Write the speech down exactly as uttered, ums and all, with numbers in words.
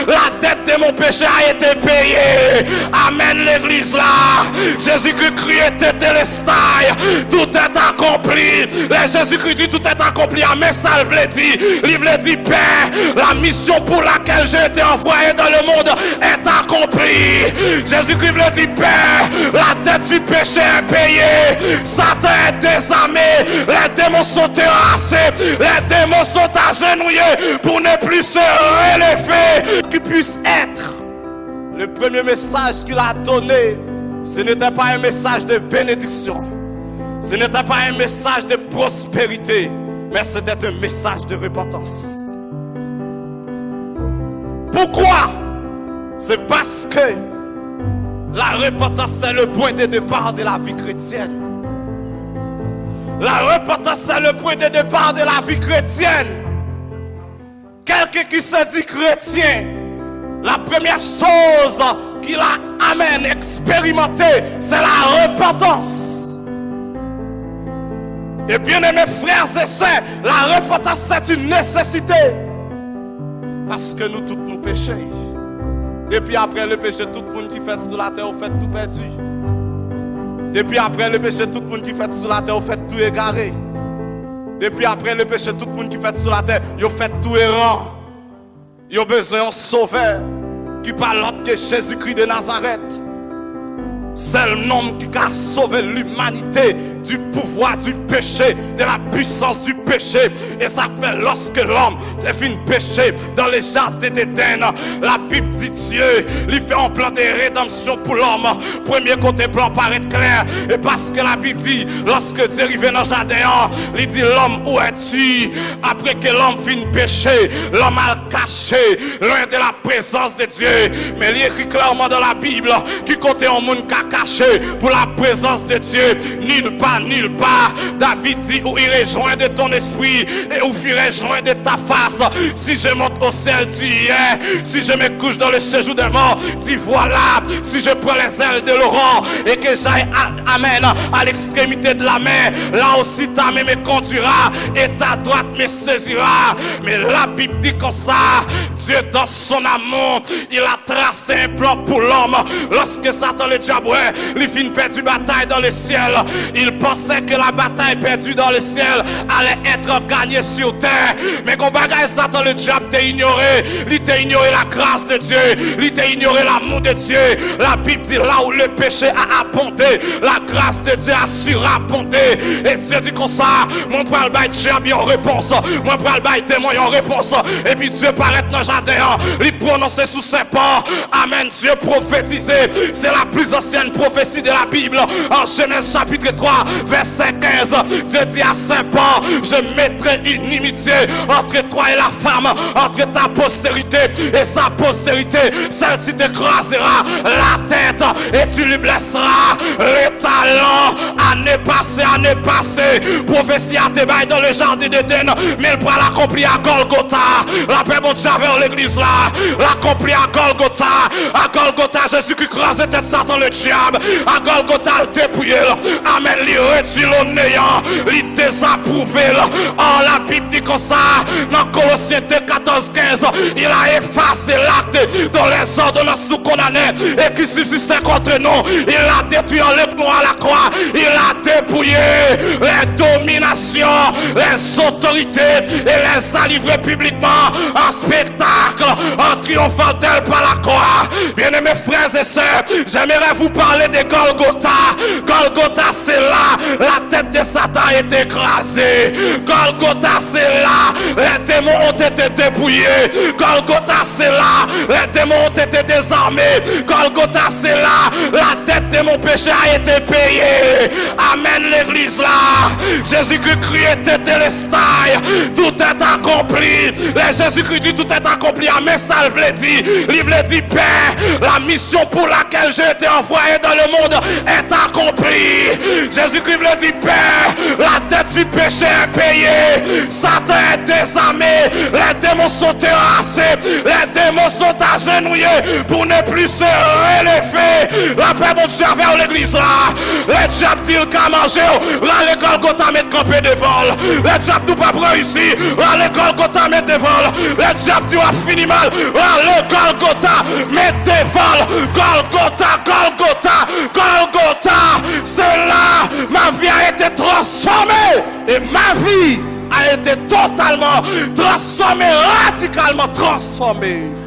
La dette de mon péché a été payée. Amèn, legliz la. Jezikri kriye tetelestai, tout est accompli. Lè Jezikri di tout est accompli, a men sa l vle di. Li vle di, Pè, la mission pour laquelle j'ai été envoyé dans le monde est accomplie. Jezikri vle di, Pè, la dette du péché est payée. Satan est désarmé. Les démons sont terrassés. Les démons sont agenouillés pour ne plus se relever. Qui puisse être. Le premier message qu'il a donné, ce n'était pas un message de bénédiction. Ce n'était pas un message de prospérité, mais c'était un message de repentance. Pourquoi? C'est parce que la repentance, c'est le point de départ de la vie chrétienne. La repentance, c'est le point de départ de la vie chrétienne. Quelqu'un qui se dit chrétien, la première chose qu'il a, amen, expérimenté, c'est la repentance. Et bien-aimés frères et sœurs, la repentance, c'est une nécessité. Paske nou tout nou peche. Depi apre le péché, tout moun ki fèt sou latè yo fèt tou pèdi. Depi apre le péché, tout moun ki fèt sou latè yo fèt tou egare. Depi apre le péché, tout moun ki fèt sou latè yo fèt tou eran. Yo bezwen yon sovè ki pa lòt ke Jezikri de Nazarèt. Sèl nonm ki ka sove limanite du pouvoir du péché, de la puissance du péché. E sa fè, lòske lòm te fin peche dans le jardin d'Éden, Labib di Dye, li fè yon plan de redanmsyon pou lòm. Premye kote plan parèt klè, e paske Labib di, lòske Dye rive nan jaden an, li di, L'homme, où es-tu? Apre ke lòm fin peche, lòm al kache lwen de la présence de Dieu. Men li ekri klèman dans la Bible ki kote yon moun ka kache pour la présence de Dieu, nulle part, nulle part. David di, ou irais joint de ton esprit et ou ferais joint de ta face. Si je monte au ciel, tu y es. Si je me couche dans le séjour des morts, tu y voilà. Si je prends les ailes de l'aurore et que j'aille à, amen, à l'extrémité de la mer, là aussi ta main me conduira et ta droite me saisira. Men Labib di konsa, Dieu dans son amour, il a tracé un plan pour l'homme. Lorsque Satan le diable, ouais, li fin pèdi batay dans le ciel, il pensait que la bataille perdue dans le ciel allait être gagnée sur terre. Men gon bagay Satan le diable te inyore, li te inyore la grâce de Dieu, li te inyore l'amour de Dieu. Labib di, là où le péché a abondé, la grâce de Dieu a surabondé. E Dye di konsa, mwen pral bay dyab yon repons, mwen pral bay demon yon repons. Epi Dye parèt nan jaden an, li pwononse sou sèpan. Amen. Dieu prophétisait. C'est la plus ancienne prophétie de la Bible. En Genèse chapitre trois, verset quinze, Dieu dit à serpent, je mettrai inimitié entre toi et la femme, entre ta postérité et sa postérité. Celle-ci te crasera la tête et tu lui blesseras le talon. Ane pase, ane pase, pwofesi a te bay dans le jardin d'Éden, men l pral akonpli a Golgotha. Lapè Bondye avè w, legliz la. L akonpli a Golgotha. A Golgotha, Jezikri kraze tèt Satan le diab. A Golgotha, l depouye l. Amen. Li redwi l o neyan. Li dezapwouve l. Or, Labib di konsa, nan Kolosyen de, katòz, kenz, il a effacé l'acte dont les ordonnances nous condamnaient et qui subsistait contre nous. Il l'a détruit en le clouant à la croix. Il a dépouillé les dominations, les autorités et les a livrées publiquement en spectacle, en triomphant d'elles par la croix. Bien-aimés frères et sœurs, j'aimerais vous parler de Golgotha. Golgotha, c'est là la tête de Satan a été écrasée. Golgotha, c'est là les démons ont été dépouillés. Golgotha, c'est là les démons ont été désarmés. Golgotha, c'est là la dette de mon péché a été payée. Amen, legliz la. Jezikri kriye tetelestai, tout est accompli. Lè Jezikri di tout est accompli, a men sa l vle di. Li vle di, Pè, la mission pour laquelle j'ai été envoyé dans le monde est accomplie. Jezikri vle di, Pè, la dette du péché est payée. Satan est désarmé. Les démons sont terrassés. Les démons sont agenouillés pour ne plus se relever. Lapè Bondye avè w, legliz la. Lè dyab di l ka manje w, rale gòl Golgota met kanpe devan l. Lè dyab di w p ap reyisi, rale Golgota met devan l. Lè dyab di w ap fini mal, rale Golgota met devan l. Golgota, Golgota, Golgota. C'est là ma vie a été transformée. Et ma vie a été totalement transformée, radicalement transformée.